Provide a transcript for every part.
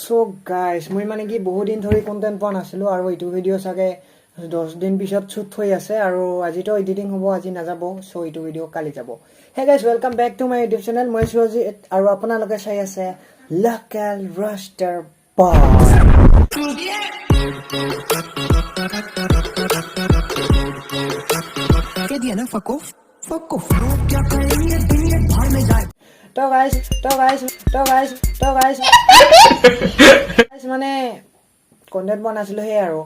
চ' guys, মই মানে কি বহুত দিন ধৰি কণ্টেণ্ট পোৱা নাছিলোঁ আৰু এইটো ভিডিঅ' চাগে 10 দিন পিছত শ্বুট হৈ আছে আৰু আজিতো এডিটিং হ'ব, আজি নাযাব। চ' এইটো ভিডিঅ' কালি যাব। Hey guys, welcome back to my YouTube channel. মই সুৰজিত আৰু আপোনালোকে চাই আছে লোকেল ৰষ্টাৰ বয়। कह दिया ना, फक ऑफ, फक ऑफ। लोग क्या कहेंगे, दिन ये भाड़ में जाए। তো গাইজ, মানে কণ্টেণ্ট পোৱা নাছিলোঁ, সেয়াই আৰু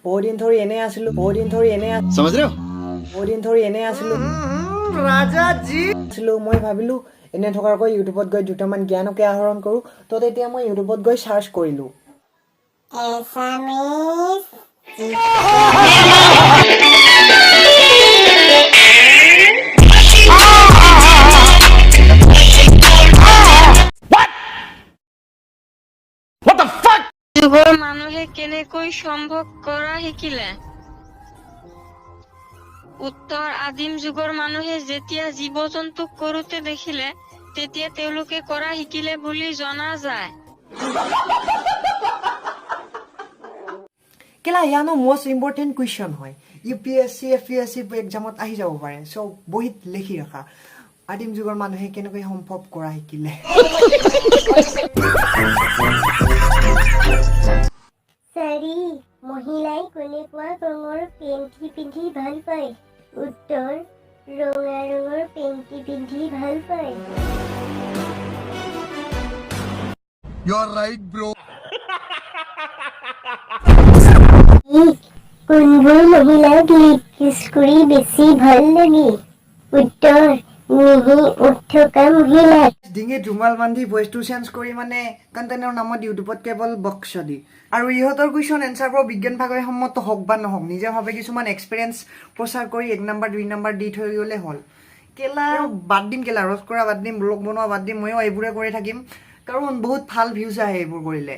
বহুত দিন ধৰি এনেই আছিলোঁ, বহুত দিন ধৰি এনেই समझ रहे हो? বহুত দিন ধৰি এনেই আছিলোঁ আছিলোঁ। মই ভাবিলোঁ এনে থকাতকৈ ইউটিউবত গৈ দুটামান জ্ঞানকে আহৰণ কৰোঁ। তো তেতিয়া মই ইউটিউবত গৈ চাৰ্চ কৰিলোঁ। Assamese. যুগৰ মানুহে কেনেকৈ সম্ভোগ কৰা শিকিলে? উত্তৰ, আদিম যুগৰ মানুহে যেতিয়া জীৱ জন্তুক কৰোতে দেখিলে, তেতিয়া তেওঁলোকে কৰা শিকিলে বুলি জনা যায়। কেলা, ইয়ানো মষ্ট ইম্পৰ্টেণ্ট কুৱেশ্যন হয়। ইউপিএছচি, এপিএছচি এক্সামত আহি যাব পাৰে। চ' বহীত লিখি ৰাখা, আদিম যুগৰ মানুহে কেনেকৈ সম্ভোগ কৰা শিকিলে। 4, মহিলাই কেনেকুৱা ৰঙৰ পেণ্টি পিন্ধি ভাল পায়? উত্তৰ, ৰঙা ৰঙৰ পেণ্টি পিন্ধি ভাল পায়। You are right, bro. 1, কোনবোৰ মহিলাক লিপ কিছ কৰি বেছি ভাল লাগে? উত্তৰ, মিহি ওঁঠ থকা মহিলাক। ডিঙিত ৰুমাল বান্ধি ভইচটো চেঞ্জ কৰি মানে কণ্টেণ্টৰ নামত ইউটিউবত কেৱল বক্স দি আৰু ইহঁতৰ কুৱেশ্যন এনচাৰবোৰ বিজ্ঞান ভাগৰে সন্মত হওক বা নহওক, নিজে ভাবে কিছুমান এক্সপিৰিয়েঞ্চ প্ৰচাৰ কৰি এক নাম্বাৰ, দুই নাম্বাৰ দি থৈ গ'লে হ'ল। কেলা, আৰু বাদ দিম কেলা, ৰ'ষ্ট কৰা বাদ দিম, ব্লগ বনোৱা বাদ দিম, ময়ো এইবোৰে কৰি থাকিম, কাৰণ বহুত ভাল ভিউজ আহে এইবোৰ কৰিলে।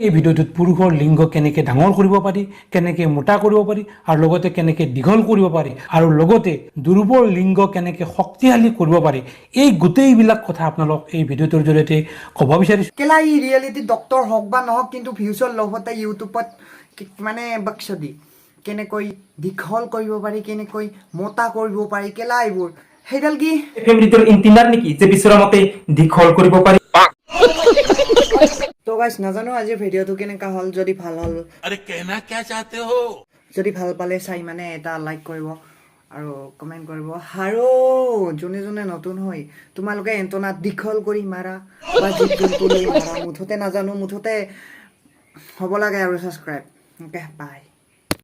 এই ভিডিঅ'টোত পুৰুষৰ লিংগ কেনেকৈ ডাঙৰ কৰিব পাৰি, কেনেকৈ মোটা কৰিব পাৰি আৰু লগতে কেনেকৈ দীঘল কৰিব পাৰি আৰু লগতে দুৰ্বল লিংগ কেনেকৈ শক্তিশালী কৰিব পাৰি, এই গোটেইবিলাক কথা আপোনালোক এই ভিডিঅ'টোৰ জৰিয়তে ক'ব বিচাৰিছোঁ। কেলা, ই ৰিয়েলিটি ডক্তৰ হওক বা নহওক, কিন্তু ভিউজৰ লোভতে ইউটিউবত মানে বক্সদি কেনেকৈ দীঘল কৰিব পাৰি, কেনেকৈ মোটা কৰিব পাৰি, কেলা এইবোৰ সেইডাল কি? ফেমিলিটোৰ ইণ্টিনাৰ নেকি যে বিচৰা মতে দীঘল কৰিব পাৰি? তো গাইছ, নাজানো আজিৰ ভিডিঅ'টো কেনেকুৱা হ'ল। যদি ভাল হ'ল, अरे, कहना क्या चाहते हो? যদি ভাল পালে চাই মানে এটা লাইক কৰিব আৰু কমেণ্ট কৰিব। আৰু যোনে যোনে নতুন হৈ তোমালোকে এণ্টনাত দীঘল কৰি মাৰা বা জীৱ জন্তু লৈ মাৰা, মুঠতে নাজানো, মুঠতে হ'ব লাগে আৰু ছাবস্ক্ৰাইব। Okay, bye.